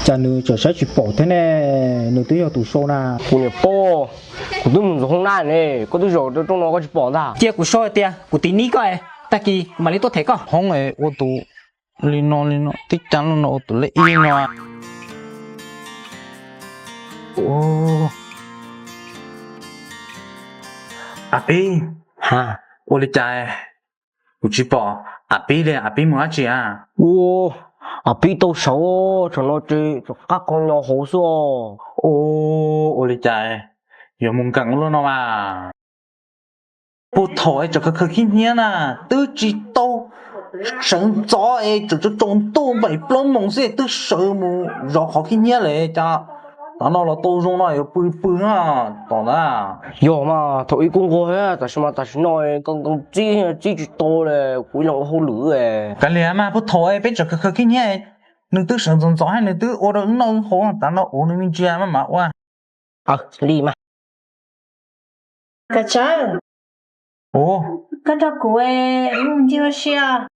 Cas nws tseem saib tsis pom thiab ne? Nws twb yog tus sau na. Kuv niam pog, kuv twb mus ntxuav hoob nab ne, koj twb zaum rau rooj no koj tsis pom ntag. Cia kuv sau hais tias kuv tiv nib koj, tag kis kuv mam li tuaj them koj. Hoob es ua tus li no li no, tib cag lub no ua tus lej ib no. A pib, ua li cas kuv tsis pom a pib li, a pib mus dab tsi a? Ua, a pib tau saud, thaum no ces rov qab qhov nyo hauv xwb os. Ua li cas yuav mus nkees ua luaj no mas? Puag thaum es tseem khaws khaws khib hnyiab na, twb tsis tau sawv ntxov es tseem tsaus ntuj npaim plaub moos xwb twb sawv mus zov qhov khib hnyiab lawm cas. Tam no los tau zoo no yuav pw pw na, tom ntawd. Yog mas thaum ub kuj nquag thiab, tab sis mas tam sim no nkees nkees txib txib tsis tau li, kuv ib leeg ua hauj lwm. Kav liam mas, puag thaum peb tseem khaws khaws khib hnyiab, nws twb sawv ntxov ntxov thiab nws twb ua rau noj hauv, tam no ua nws me ntsis maj mam ua. Li mas. Kav tsawv, koj nrog kuv mus ncig ua si os.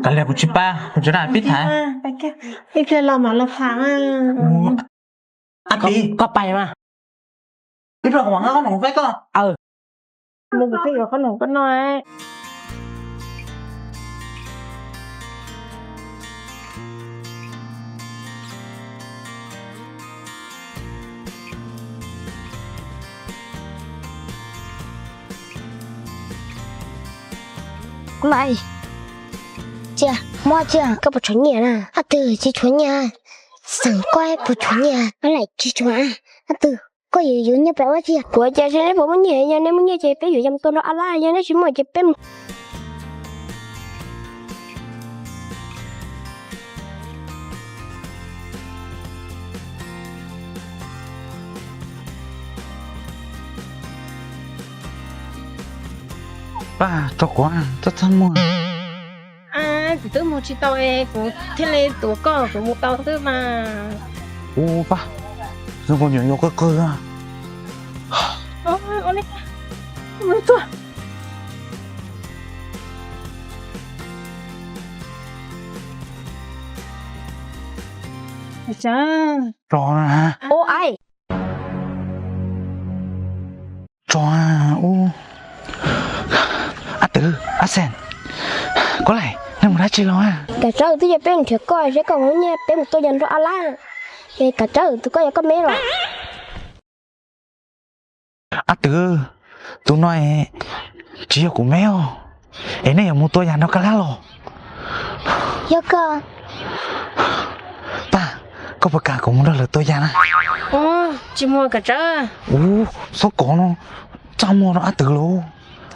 Kav liam kuv tsis pab, kuv tsuas dag pib tham. Ib pliag los mam los tham. Ab pib, koj pais mas. Ib pliag kuv mam nqa qhob noom peb koj. Mus kuv thiaj yuav qhob noom koj noj. Kuv lais, cia, muab cia, koj puas tshuav nyiaj na? Ab twg tsis tshuav nyiaj, xeem koj puas tshuav nyiaj? Ab laim tsis tshuav, ab twg koj yuav yuav nyiaj pab ua tsi? Kuv cas seb neb puas muaj nyiaj, yog neb muaj nyiaj ces peb yuav yam tua nrog ab lab, yog neb tsis muaj ces peb mus. Pab, tso kuv txaj txaj muag. Kuv twb mus tsis tau es kuv thiaj li tuav koj, kuv mus tau xwb mas. Ua pab, zoo nkaus nyuam yaus qw qw. Tso na. Tso, ab twv, ab xees, koj lais, nej mus dab tsi los? Kav tsawb, twb yog peb mus nrhiav koj seb koj muaj nyiaj peb mus tua yas nrog ab lab. Es kav tsawb, tus koj yog koj me los? Ab twv, tus no tsis yog kuv me os. Es nej yuav mus tua yas nrog kab lab los? Yog koj. Pab, koj puas kam kuv mus nrog lawv tua yas na? Tsis muaj, kav tsawb. Ub, xob kov no txaj muag rau ab twv lauj.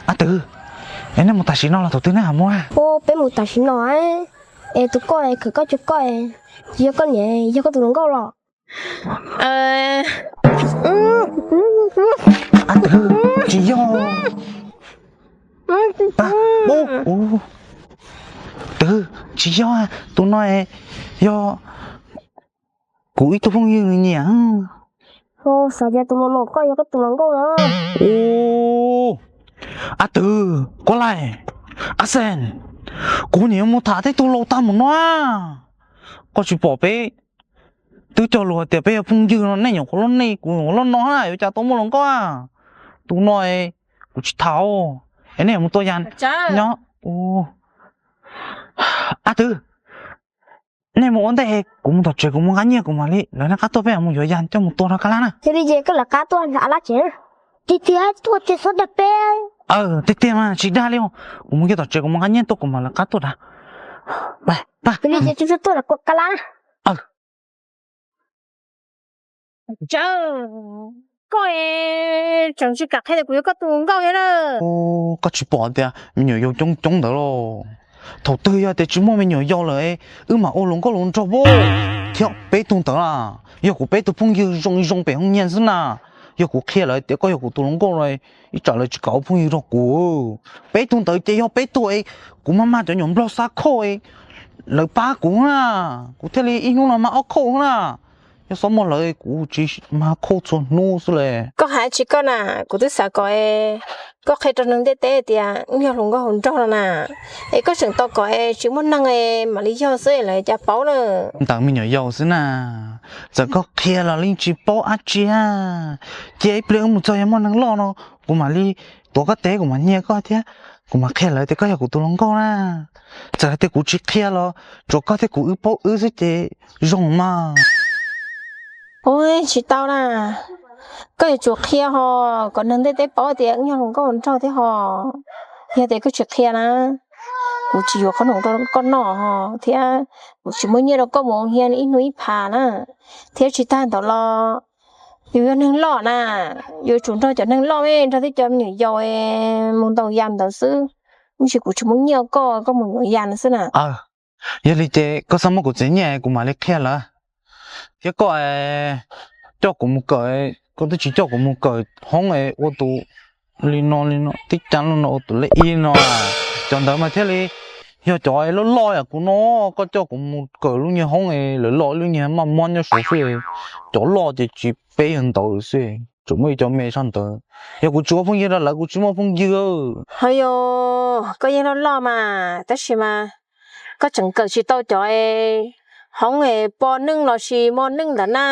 Ab twv, es nej mus tam sim no los thaum twg nej mam mus? Ub, peb mus tam sim no. Es tus koj khawm koj cuag koj, tsis yog koj niam, yog koj tus hluas nkauj los? Ab twv, tsis yog. Twv, tsis yog, tus no yog kuv ib tug phooj ywg nws nyiam. Xav tias tus mos mos koj yog koj tus hluas nkauj no. Ab twv, koj lais, ab xees, kuv niam yuav mus tham tej tug laus tag mus no. Koj tsis pom peb twb cog lus hais tias peb yog phooj ywg no, nej nyuam qhuav loj nej kuv nyuam qhuav loj no na, yuav cas tau muaj hluas nkauj a? Tus no kuv tsis tham, es nej yuav mus tua yas nyob. Ab twv, nej mus ua ntej, kuv mus tom tsev kuv mus nqa nyiaj kuv mam li lawv nej qab tuaj peb mus yuav yas coj mus tua rau kab lab na. Yog li ces koj lawv qab tuaj nrog ab lab tsev. Tiag tiag, tuaj tiag xwb dag peb. Tiag tiag mas tsis dag li os. Kuv mus kiag tom tsev kuv mus nqa nyiaj tuaj kuv mam lawv qab tuaj dag. Yog li ces tsuas tuaj kom kab lab. Koj tseem tsis kam qhia tias kuv yog koj tus hluas nkauj thiab na. Koj tsis pom tias me nyuam yaus coob coob ntawd los? Thaum twg yog tias tsis muaj me nyuam yaus lawm, wb mam ua hluas nkauj hluas nraug pab. Thiab peb tug ntawd na, yog kuv peb tug phooj ywg zoo zoo pem hoo nyiag xwb na. Yog kuv qhia lawv tias koj yog kuv tus hluas nkauj los, ib tsam lawv tsis kam ua phooj ywg rau kuv. Peb tug ntawd ces yog peb tug es kuv maj mag cov nyuam nplog xab khauj, lawv pab kuv na, kuv thiaj li ib hnub no mag ob khauj na. Yog xob muaj lawv kuv tsis mag khauj txhua hnub xwb le. Koj hais tsis koj na, kuv twb xav kom koj qhia rau neeg ntiaj teb tias wb yog hluas nkauj hluas nraug no na, es koj tseem tau kom tsis muaj neeg mam li yog xwb lawv cas paub na. Ntawm me nyuam yaus xwb na, txawm koj qhia los yeej tsis paub dab tsi. Cia ib pliag wb mus txog yog muaj neeg loj no, kuv mam li tuav koj tes kuv mam nyiag koj thiab, kuv mam qhia lawv tias koj yog kuv tus hluas nkauj na. Txawm hais tias kuv tsis qhia los tsuav koj thiab kuv wb paub wb xwb ces zoo mas. Ua tsis tau na, koj yuav tsum qhia ho kom neeg ntiaj teb paub tias wb yog hluas nkauj hluas nraug thiab ho. Yog tias koj tsis qhia na, kuv tsis yuav qhob noom rau koj noj ho, thiab kuv tsis muaj nyiaj rau koj mus hia ib hnub ib phav na. Thiab tsis tag ntawd los yus yog neeg loj na, yuav tsum nrog cov neeg loj me nrog thiab cov me nyuam yaus mus ntaus yas ntawd xwb, tab sis kuv tsis muaj nyiaj koj, koj mus ntaus yas no xwb na. Yog li ces koj txhob muab kuv txiv nyiaj, kuv mam li qhia lawv. Thiab koj coj kuv mus kawm, koj twb tsis coj kuv mus kawm hoob es ua tus li no li no, tib cag lub no ua tus lej ib no, cov ntawd mas thiaj li yog cov loj loj yam kuv no. Koj coj kuv mus kawm lub niag hoob es lawv loj lub niag maj muab nyob saud xwb, cov loj ces tsis peb yog ntawd xwb, tseem muaj ib cov me sab ntawd. Yog kuv tsis ua phooj ywg rau lawv kuv tsis muaj phooj ywg. Ho yog koj yeej loj loj mas tab sis mas koj tseem kawm tsis tau cov hoob es poj neej los sis moj neej ntawd na.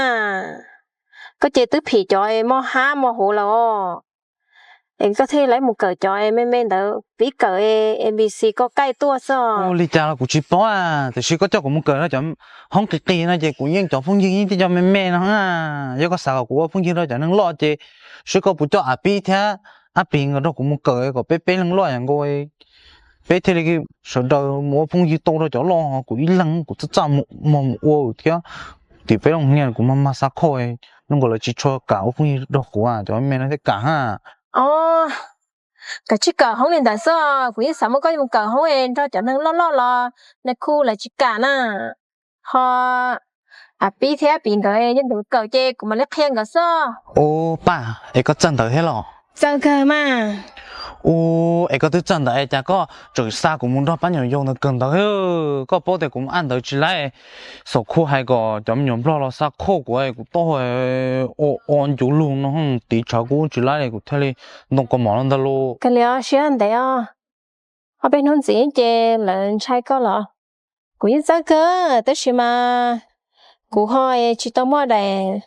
Koj ces twb phim cov moj hab moj huv lawm os. Es koj thiaj li mus kawm cov me me ntawd, pib kawm A B C koj kaij tuaj xwb. Ua li cas los kuv tsis paub, tiam sis koj coj kuv mus kawm rau cov hoob qis qis no ces kuv yeej cov phooj ywg yeej tib co me me no. Yog koj xav kom kuv ua phooj ywg rau cov neeg loj ces seb koj puas coj Ab Pib thiab Ab Pis nkawd nrog kuv mus kawm kom peb peb leeg loj yam nkaus, peb thiaj li sawv daws mus ua phooj ywg tau rau cov loj, ho kuv ib leeg kuv txaj txaj muag mus ua thiab. Tim peb loj niag kuv mag mag xa khoj, zoo nkaus lawv tsis tshua kam ua phooj ywg nrog kuv, cov me no thiaj kam ha. Os, koj tsis kawm hoob li ntawd xwb, kuv yeej xav muab koj mus kawm hoob nrog cov neeg loj loj los nws khu lawv tsis kam na. Ho Ab Pib thiab Pis nkawd yeej ntawd kawm ces kuv mam li qhia nkawd xwb. Ua paj, es koj txawj ntawv thiab los? Txawj kawg mas. Ua, es koj twb txawj ntawv es cas koj tseem xa kuv mus nrog pab nyuam yaus ntawd kawm ntawv? Koj paub tias kuv mus ab ntawv tsis laib, xom khu hais kom cov me nyuam nplog los xa khoj kuv, kuv tau o o ncuv lug no tiv tshav kuv tsis laib li, kuv thiaj li ntoo kaus mom los ntag lauj. Kawg li os, siab ntev os. Ob peb hnub ntxiv ces lawv ntshai koj los? Kuv yeej txawj kawg tab sis mas kuv ho tsis tau muaj daim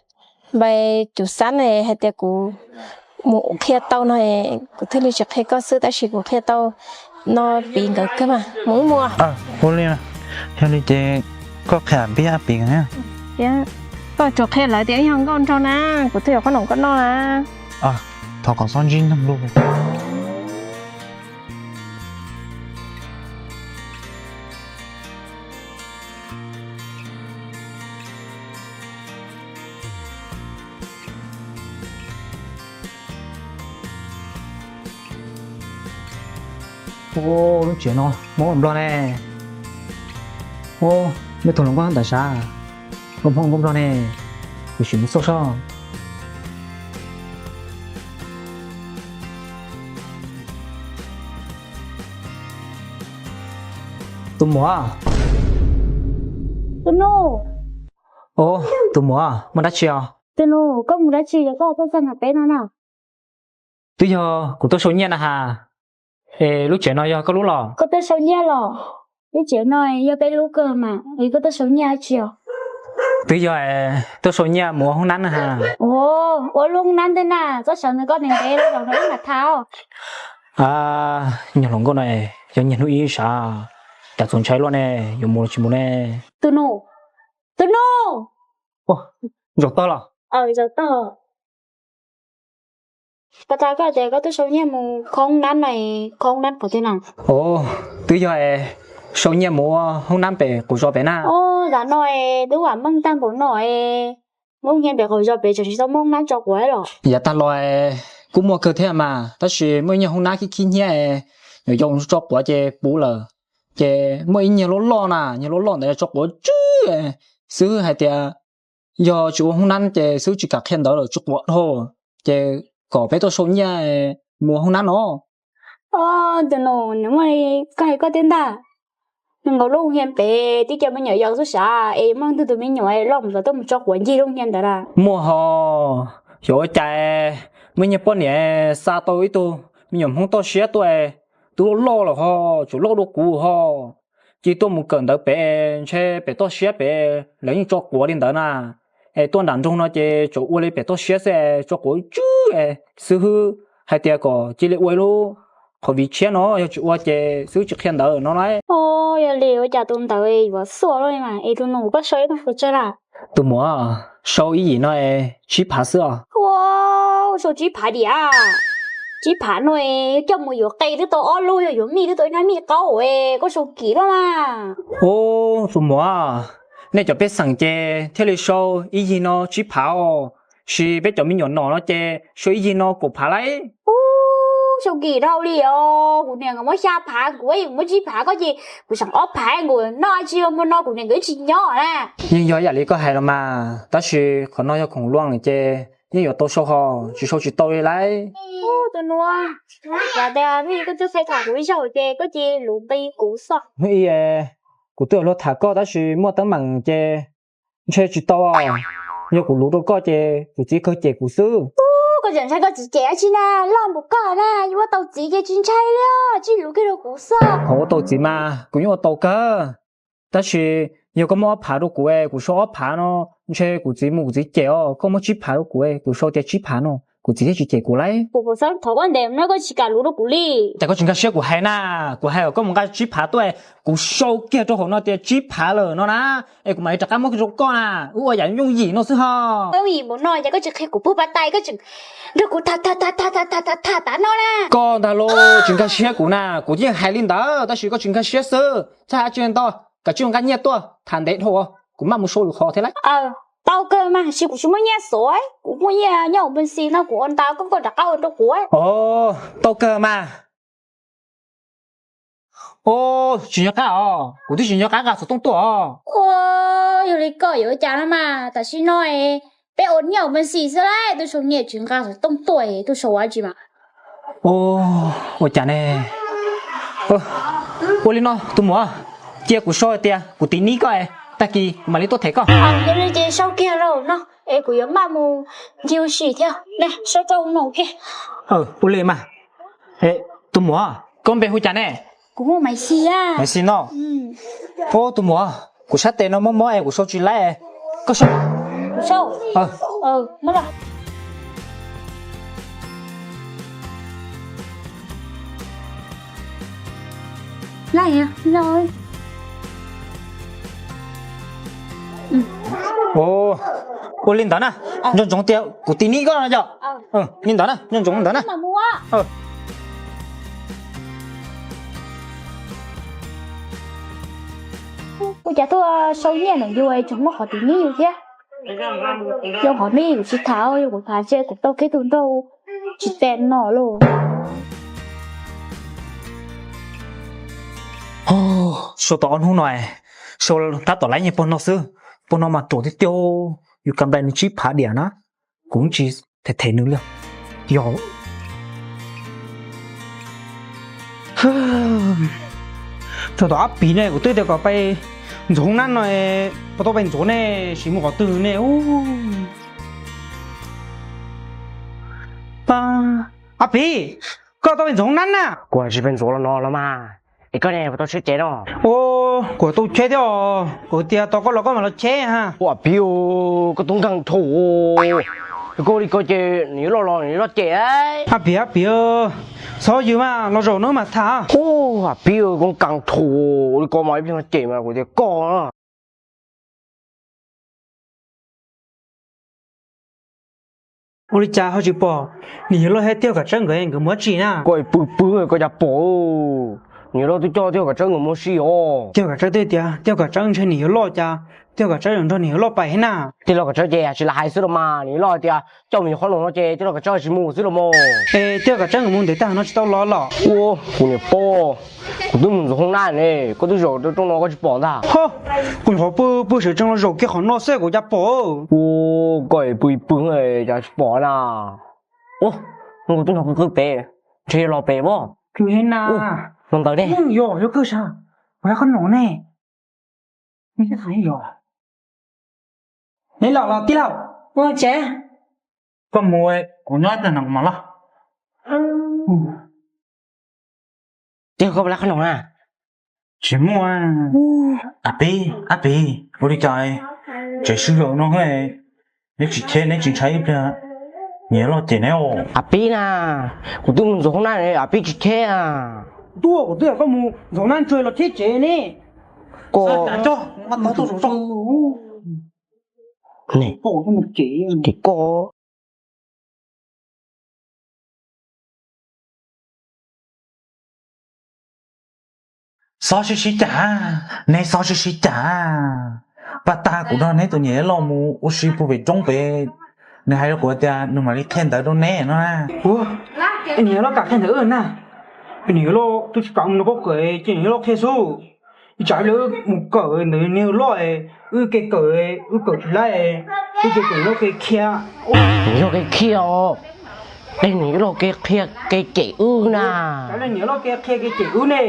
npaim cuv xab hais tias kuv mus qhia tau no, kuv thiaj li tsis qhia koj xwb, tab sis kuv qhia tau no Pis nkawd kawg mas. Mus mus. Ua li, yog li ces koj qhia Pib ab Pis. Koj tsuas qhia lawv tias yog nkauj nraug na, kuv thiaj yuav qhob noom koj noj na. Thov kom txhob ntsib neeg luj. Ua, lub tsev no Hmoob Nplog ne. Ua, nej tus hluas nkauj ntawm sav, nkauj Hmoob nkauj Nplog ne, kuv sim mus xauj sob. Tus muam. Tus nus. Tus muam, muaj dab tsi os? Tus nus, koj mus dab tsi es koj tuaj txog nram peb no na? Twb yog kuv tuaj sau nyiaj na has. Es lub tsev no yog koj lub los? Koj tuaj sau nyiaj los? Lub tsev no yog peb lub kawg mas, es koj tuaj sau nyiaj dab tsi os? Twb yog tuaj sau nyiaj mus ua hoob nab na has. Ua lub hoob nab ntawd na, koj sawv ntawm koj ntev ntev los zaum no wb mam tham. Nyuag hluas nkauj no, yog niaj hnub ib sav, cas txaus ntshai luaj ne, yuav mus los tsis mus ne? Tus nus, tus nus. Zaum tog los? Zaum tog. Koj tas koj tias koj tuaj sau nyiaj mus kho hoob nab no, kho hoob nab qhov twg na? Twb yog sau nyiaj mus ua hoob nab pem quv zos pem na. Zaum no twb vam meej tag npaum no, muaj nyiaj pem quv zos pem tseem tsis tau muaj hoob nab tso quav los? Yav tag los kuj muaj kawg thiab mas, tab sis muaj ib nyuag hoob nab khib khib hnyiab, nyuam yaus tso quav ces puv lawm. Ces muaj ib nyuag loj loj na, nyuag loj loj ntawd tso quav tsw xwb hais tias yog tsis ua hoob nab ces xwb tsis kam qhia ntawv lawm, tsis quav dhau. Ces kom peb tuaj sau nyiaj mus ua hoob nab no. Tus nus, nws muaj li koj hais koj thiab ntag. Nkaus lub hia pem tib co me nyuam yaus xwb sav es muaj leej twg tus me nyuam loj mus txog tuaj mus tso quav ncig lub hia ntawd na. Muaj hos, xyov ua cas muaj niag poj niam xa tau ib tug me nyuam Hmoob toj siab tuaj, twb loj loj lawm hos, tseem loj dua kuv hos. Cia tuaj mus kawm ntawv pem, ntshe pem toj siab pem lawv yeej tso quav li ntawd na. Es tuaj nram nroog no ces tseem ua li pem toj siab xwb, tso quav tswb xwb hwb. Hais tias kom cia li ua ib lub qhov viv tshiab no, yog tsis ua ces xwb tsis qhia ntawv no lauj. Yog li ua cas tus ntawd yuav xuaj luaj li mas es tus nus koj sau ib tug pes tsawg na? Tus muam, sau ib yim no es tsib phav xwb os. Ua, sau tsib phav diam. Tsib phav no coj mus yuav qe twb tau ob lub, yog yuav mij twb tau ib hnab mij qaub, koj sau kim luaj mas. Ub, tus muam, nej cov pej xeem ces thiaj li sau ib yig no tsib phav os, sis peb cov me nyuam nom no ces sau ib yig no kaum phav lauj. Ub, sau kim dhau li os, kuv niam nkawd muab xya phav, kuv muab tsib phav, koj ces kuv seem ob phav, kuv noj tsis muaj no kuv niam nkawd tsis nyob na. Yeej yog ib yam li koj hais los mas, tab sis qhov no yog khoom luaj ces yeej yuav tau sau hos, tsis sau tsis tau li lauj. Tus nus, yog tias koj twb qhia tham kuv ib zaug ces koj cia li luv nqi kuv xwb. Hnub ib, kuv twb yuav luag tham koj tab sis muaj teeb meem ces ntshe tsis tau. Yog kuv luv rau koj ces kuv txiv kawg cem kuv xwb. Ub, koj tseem ntshai koj txiv cem dab tsi na, loj npaum koj na, yuav ua tau txiv ces tsis ntshai li, tsis luv kiag rau kuv xwb. Ho ua tau txiv mas kuv yeej ua tau kawg. Tab sis yog koj muab ob phav rau kuv, kuv sau ob phav no, ntshe kuv txiv mus kuv txiv cem os. Koj muab tsib phav rau kuv, kuv sau tias tsib phav no, kuv txiv thiaj tsis cem kuv lauj. Kuv, kuv xav thov koj ntev no koj tsis kam luv rau kuv li. Cas koj tsis nkag siab kuv hais na? Kuv hais kom koj mus nqa tsib phav tuaj, kuv sau kiag rau hauv no tias tsib phav lawm no na, es kuv mam li rov qab muab kiag rau koj na. Wb ua yam yooj yim no xwb ho. Yooj yim npaum no ces koj tsis qhia kuv puag pas tais, koj tseem nrog kuv tham tham tham tham tham tham tav no na. Koj ntag lauj, tsis nkag siab kuv na, kuv yeej hais li ntawd tab sis koj tsis nkag siab xwb. Txhob hais dab tsi ntau, kav tsij nqa nyiaj tuaj tham ntev dhau, kuv maj mus sau lwm qhov thiab lauj. Tau kawg mas, sis kuv tsis muaj nyiaj xov, kuv muaj nyiaj nyob hauv npawg xis no kuv ua ntau, koj koj rov qab ua rau kuv. Os, tau kawg mas. Os, tsis nco qab os, kuv twb tsis nco qab nqa xov tooj tuaj os. Ua, yog li koj yuav ua cas no mas, tam sim no peb ua nyiaj hauv npawg xis xwb lauj, tuaj sau nyiaj tsis nqa xov tooj tuaj, tuaj sau ua dab tsi mas. Ua cas ne? Ua li no tus muam, cia kuv sau hais tias kuv tiv nib koj, tag kis kuv mam li tuaj them koj. Yog li ces sau kiag rau no es kuv yuav maj mus ncig ua si thiab. Sau rau no kiag. Ua li mas. Tus muam, koj npe hu cas ne? Kuv hu Maiv Xis. Maiv Xis no. Ub, tus muam, kuv sab tes no mob mob es kuv sau tsis laib, koj sau. Kuv sau. Ua li ntawd na, nco ntsoov tias kuv tiv nib koj no yom. Li ntawd na, nco ntsoov ntawd na. Ua cas tuaj sau nyiaj ntawm yus tseem muaj qhov tiv nib yus thiab. Yog qhov neb yus tsis tham, yog kuv tham ntshe kuv tau kiag tus nraug tsis tes no lauj. Sau tau ob hnub no, sau tab tom laib nyiaj pog no xwb, pog no mas ruam tiag tiag, yus kam nplais nws tsib phav diam na, kuv tsis them them nws li. Yog txog tom ab pis ne, kuv twb tias kom pais ntxoov nab no, puas tau pais ntxoov ne, sim mus qhov twg ne. Ab pis, koj tau pais ntxoov nab na? Kuv tsis pais ntxoov los no los mas. Es koj ne, puas tau tsheb ces no? Kuv tau tsheb thiab os, kuv tias tos koj los koj mam los tsheb ha. Ab pis, koj tub nkeeg dhau. Koj li ko ces nws yuav loj los nws yuav loj cem. Ab pis, ab pis, txhob yws mas, los zaum no mas tham. Ab pis, koj nkeeg dhau li ko mas ib pliag no cem mas kuv tias koj. Ua li cas ho tsis pom niam yawg loj thiab Tiag Kav Tsawb nkawd, nkawd mus dab tsi na? Koj pw pw koj cas pom, niam loj twb coj Tiag Kav Tsawb nkawd mus si os. Tiag Kav Tsawb twb tias Tiag Kav Tsawb ntshe niam yawg loj cas, Tiag Kav Tsawb yuav nrog niam yawg loj pais thiab na. Tiag Kav Tsawb ces tsis lam hais xwb los mas, niam loj hais tias coj mus qhov no no ces Tiag Kav Tsawb tsis mus xwb los mas. Es Tiag Kav Tsawb nkawd mus ntev tag no tsis tau los los? Ua, kuv niam paub, kuv twb mus ntxuav hoob nab ne, koj twb zaum rau rooj no koj tsis pom ntag. Ho, kuv nyuam qhuav pw pw sawv tsees los zaum kiag qhov no xwb kuv cas pom. Ua, koj pw pw cas tsis pom na. Ua, kuv twb nrog qw qw pem, ntshe yog los pem pob. Tsis yog na. Los ntawd ne. Yog yog kawg sas. Kuv qhob noom ne. Neb los los tij laug, ua tsev. Koj mus, kuv nyob ib pliag no kuv mam los. Tij laug, koj puas lab qhob noom na? Tsis muaj. Ab pib, ab pib, ua li cas tsev sib law no, neb tsis cheb, neb tsis ntshai ib pliag niam loj cem neb os. Ab pib na, kuv twb mus ntxuav hoob nab, ab pib tsis cheb na. Tuaj, kuv twb kom koj mus ntxuav hoob nab ntsuag los cheb tsev ne. Koj, koj, koj. Xob sib sib cam, neb xob sib sib cam. Paj tag kuv nrog neb tus niam loj mus ua si puag pem roob pem, nws hais rau kuv tias nws mam li qhia ntawv rau neb no na. Ua, niam loj kam qhia ntawv na. Niam loj twb tsis kam mus no pob kawm, ces niam loj qhia xwb. Ib tsam wb mus kawm ntawm niam loj, wb kev kawm, wb kawm tsis laib, wb kev kawm loj kev qhia. Niam loj kev qhia os. Tej niam loj kev qhia kev cem wb na. Niam loj kev qhia kev cem wb ne.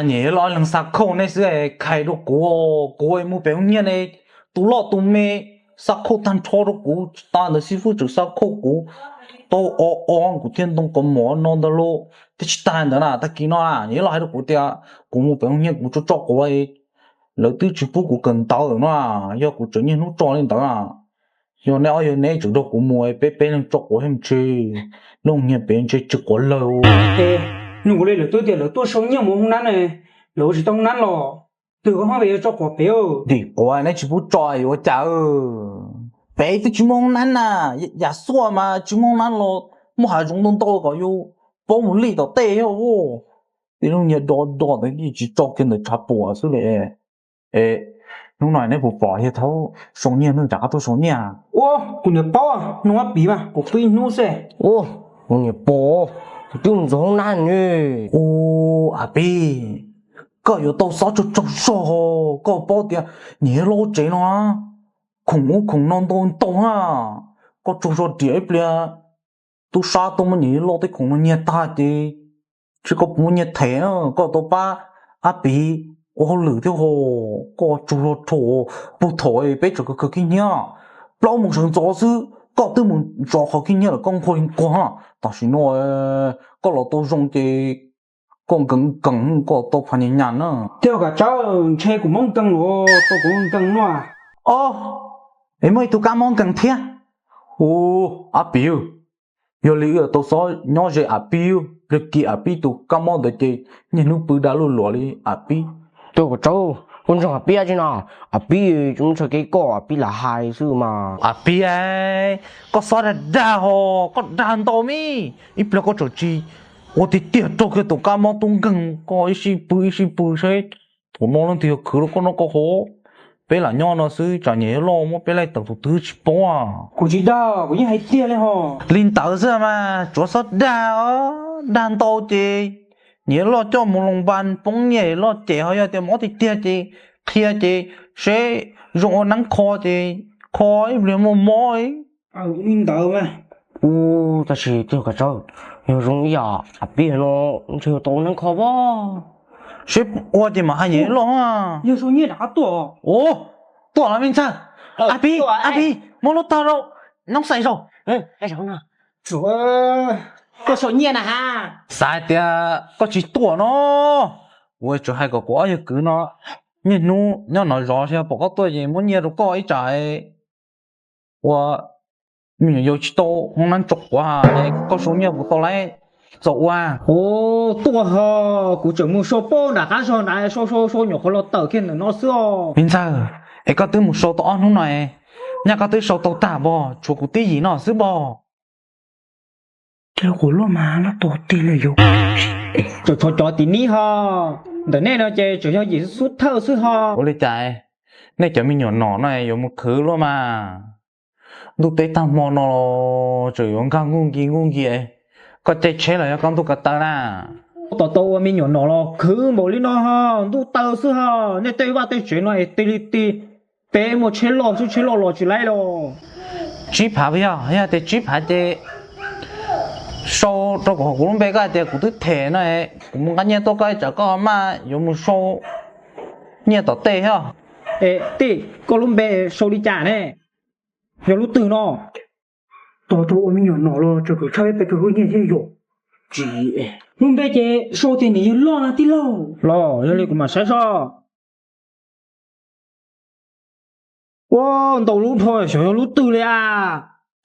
Niam loj leeg xa khauj nej xwb, khai rau kuv, kuv mus pem hoob nyiaj ne, tus loj tus me xa khauj tag nrho rau kuv, tsis tas ntawd xib fwb tseem xa khauj kuv tau o o, kuv thiaj ntoo kaus mom no ntag lauj. Thiab tsis tas ntawd na, tag kis no niam loj hais rau kuv tias kuv mus pem hoob nyiaj kuv tso tso quav, lawv twb tsis pub kuv kawm ntawv no, yog kuv tseem niaj hnub tso li ntawd na. Yog neb ob yawg neb tseem nrog kuv mus, peb peb leeg tso quav thiab mus tsev, lub hoob nyiaj pem ntshe tsw quav lawg. Nug kuv li lawv twb tias lawv tuaj sau nyiaj mus hoob nab ne, lawv ua tsis tau hoob nab los twg koj hmab pes yuav tso quav pem. Dim quav neb tsis pub tso yuav ua cas? Pem twb tsis muaj hoob nab na, yam xuaj mas tsis muaj hoob nab los muaj hav zoov ntau ntau kom yus paub mus lij tom tej thiab. Tej lub nyiaj do do ntawd tsis tso kiag ntawm tshav puam xwb li. Es hnub no neb puas pom yawg thaub sau nyiaj, neb rov qab tuaj sau nyiaj? Ua, kuv niam paub, nug Ab Piv mas, kuv pw ib hnub xwb. Ua, kuv niam pom, kuv twb mus ntxuav hoob nab ne. Ua, Ab Piv, koj yuav tau xob tsaug tsaug zog, koj paub tias niam loj tsev no khoom ub khoom no ntau ntau na. Koj tsaug zog riam ib pliag tub sab tuaj muab niam loj tej khoom no nyiag tag ces, tsis koj puas muaj nyiaj them na, koj tau pab Ab Piv ua hauj lwm thiab ho. Koj tsaug zog rau, puag thaum peb tseem kawg kawg khib nyiab, plaub moos sawv ntxov xwb koj twb mus zov qhov khib nyiab lawm, koj nquag li nquag. Tam sim no koj los tau zoo ces koj nkees nkees, koj tau phas nyas nyas na. Tiag, Kav Tsawb, ntshe kuv mob nkeeg los tau kuv nkeeg no. Ob, es muaj ib tug kab mob nkeeg thiab. Hu, Ab Piv, yog li wb yuav tau xob nyob ze Ab Piv, pliag kis Ab Piv tus kab mob ntawd ces niaj hnub pw da luj luam li Ab Pib. Tuaj, Kav Tsawb, koj ntseeg Ab Pib tsi no? Ab Pib tsis muaj txoj kev koj, Ab Pib lam hais xwb mas. Ab Pib, koj xob dag dag ho, koj dag ntau mas ib pliag koj tseem tsis ua tiag tiag raug kiag tus kab mob tub nkeeg, koj ib sij pw ib sij pw seb thaum no leej twg yog khwv rau koj noj koj haus. Peb lam nyob no xwb tsam niam loj muab peb laij tawm tus twg tsis paub. Kuv tsis dag, kuv yeej hais tiag li ho. Li ntawd xwb mas tsuav xob dag os, dag ntau ces niam loj coj mus loos npas poob nyiaj, loj cem ho yog tias mob tiag tiag ces qhia ces seb zoo ua neeb kho ces kho ib pliag muaj mob. Li ntawd mas. Tab sis Kav Tsawb, yog zoo ib yam Ab Pib no ntshe yuav tau ua neeb kho pob. Seb ua ces mam hais niam loj. Yog sau nyiaj rov qab tuaj. Tuaj los me ntxhais. Ab Pib, Ab Pib, muab lub tog rau noob xais zaum. Koj sau nyiaj na ha. Xav hais tias koj tsis tuaj no, kuv tsuas hais kom kuv ob yawg kwv no niaj hnub nyob no zov, yog pom koj tuaj ces muab nyiaj rau koj ib tsam ua me nyuam yaus tsis tau hoob nab tso quav, koj sau nyiaj kuv tau lawm, txaus ua. Tuaj ho, kuv tseem mus sau pob nram qab zog nrad, sau sau sau nyuam qhuav los tawm kiag ntawm no xwb os. Me ntxhais, es koj twb mus sau tau ob hnub no, nyaj koj twb sau tau tag npog, tshuav kuv tib yim no xwb npog. Ces kuv luaj mas no tus tig li yus. Tseem tshuav cov tim nib ho, ntawm nej no ces tseem yog yim xub thawj xwb ho. Ua li cas nej cov me nyuam nom no yuav mus khwv luaj mas? Ntuj teb tag hmo no tseem yuav nkag nkuj nki nkuj nki, koj caij tsheb los yog koj ntuj ko taw na? Tos tau ua me nyuam nom los khwv npaum li no ho, ntuj taw xwb ho. Nej tej vaj tej tsev no es tig li tig, peb muaj tsheb loj xwb, tsheb loj los tsis laib los. Tsib phav yog, yog tias tsib phav ces Sau rau kuv, kuv lub npe koj hais tias kuv twb them no, kuv mus nqa nyiaj tuaj koj ib tsam koj maj yuav mus sau nyiaj tom tej thiab. Es tij, koj lub npe sau li cas ne? Yog lub twg no? Tos rau ua me nyuam no los tseem kawm tshaj peb tug lub nyiaj thiab yom. Lub npe ces sau tias niam yawg Loj no tij laug. Los yog li kuv mam saib soj. Ua ntau lub dhau xyov yog lub twg li a.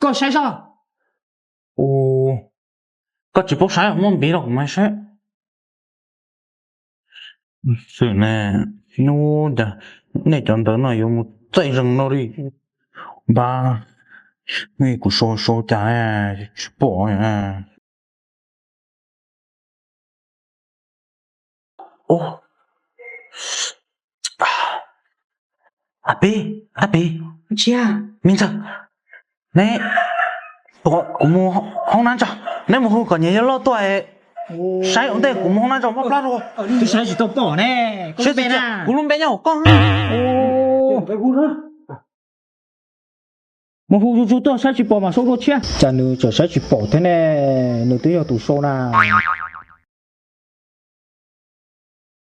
Koj saib soj. Koj tsis paub saib, muab npiv los kuv mam saib. Xwm ne, hnub cas nej cov ntawd no yuav mus txaij zeeg no li. Npab, kuv sau sau cas tsis pom. Ab peb, ab peb, ntsia, me ntxawg, neb, kuv mus hoob nab tso, neb mus hu kom niam yawg Loj tuaj saib ua ntej, kuv mus hoob nab tso mob plab rau. Twb saib tsis tau pom ne. Kuv lub npe nyob hauv koj. Mus hu zuj zus tuaj, saib tsis pom mas sau dua tshiab. Cas nws tseem saib tsis pom thiab ne, nws twb yog tus sau na.